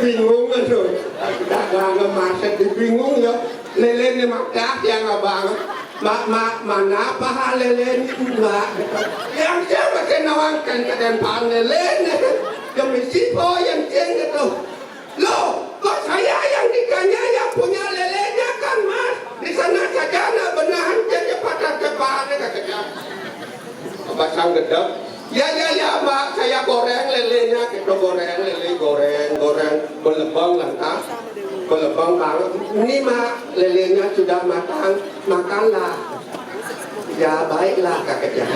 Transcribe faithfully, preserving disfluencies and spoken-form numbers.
Bingung aduh. Dagang emas dibingung ya. Lélén ni madah yang abang. Mak, mak, mana paha lélén, mak? Yang dia makin nawangkan kadén paha lélén. Yang mesti po yang tiang gitu. Loh, kok saya yang diganiaya punya lélén kan, Mas? Di sana saja nak benahan jadi patah kepala kata dia. Pasang gedeg. Ya, ya, ya, Mbak, saya goreng lélén, kita goreng lélé, goreng, goreng, belebang lantas, belebang banget. Ini, Mbak, lélén sudah matang, makanlah. Ya, baiklah, kata dia.